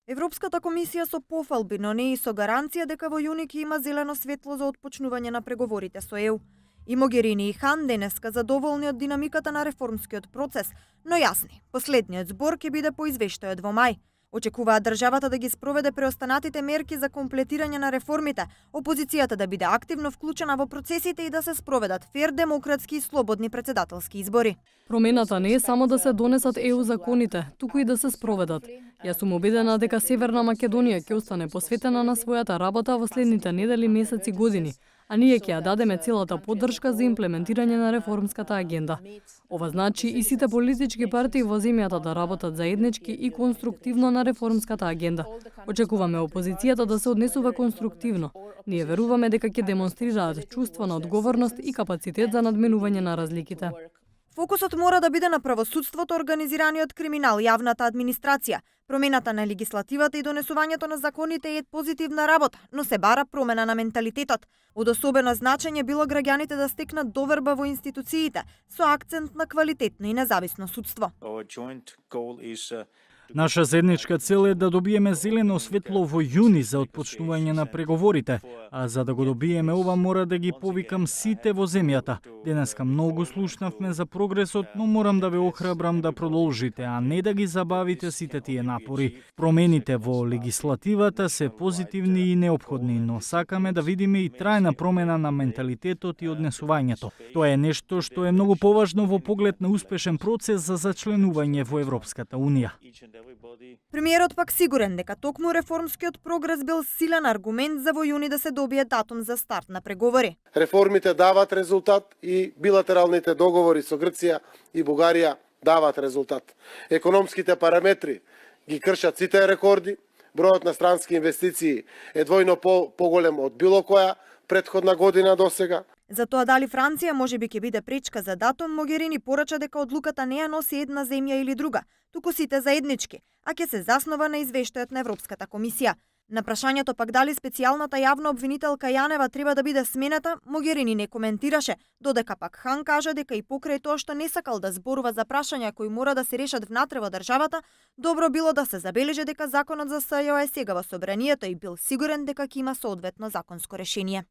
Европската комисија со пофалби, но не и со гаранција дека во јуни ќе има зелено светло за отпочнување на преговорите со ЕУ. И Могерини и Хан денеска задоволни од динамиката на реформскиот процес, но јасни, последниот збор ќе биде по извештајот во мај. Очекуваат државата да ги спроведе преостанатите мерки за комплетирање на реформите, опозицијата да биде активно вклучена во процесите и да се спроведат фер, демократски и слободни председателски избори. Промената не е само да се донесат ЕУ законите, туку и да се спроведат. Јас сум убедена дека Северна Македонија ќе остане посветена на својата работа во следните недели, месеци, години, а ние ќе ја дадеме целата поддршка за имплементирање на реформската агенда. Ова значи и сите политички партии во земјата да работат заеднички и конструктивно на реформската агенда. Очекуваме опозицијата да се однесува конструктивно. Ние веруваме дека ќе демонстрираат чувство на одговорност и капацитет за надминување на разликите. Фокусот мора да биде на правосудството, организираниот криминал, јавната администрација. Промената на легислативата и донесувањето на законите е позитивна работа, но се бара промена на менталитетот. Од особено значење било граѓаните да стекнат доверба во институциите, со акцент на квалитетно и независно судство. Наша заедничка цел е да добиеме зелено светло во јуни за отпочнување на преговорите, а за да го добиеме ова мора да ги повикам сите во земјата. Денеска многу слушнавме за прогресот, но морам да ве охрабрам да продолжите, а не да ги забавите сите тие напори. Промените во легислативата се позитивни и неопходни, но сакаме да видиме и трајна промена на менталитетот и однесувањето. Тоа е нешто што е многу поважно во поглед на успешен процес за зачленување во Европската Унија. Премиерот пак сигурен дека токму реформскиот прогрес бил силен аргумент за во јуни да се добие датум за старт на преговори. Реформите даваат резултат и билатералните договори со Грција и Бугарија даваат резултат. Економските параметри ги кршат сите рекорди, бројот на странски инвестиции е двојно поголем од било која претходна година досега. За тоа дали Франција можеби ќе биде пречка за датум, Могерини порача дека одлуката не ја носи една земја или друга, туку сите заеднички, а ќе се заснова на извештајот на Европската комисија. На прашањето пак дали специјалната јавна обвинителка Јанева треба да биде сменета, Могерини не коментираше, додека пак Хан кажа дека и покрај тоа што не сакал да зборува за прашања кои мора да се решат внатре во државата, добро било да се забележи дека законот за СЈО е сега во собранието и бил сигурен дека ќе има соодветно законско решение.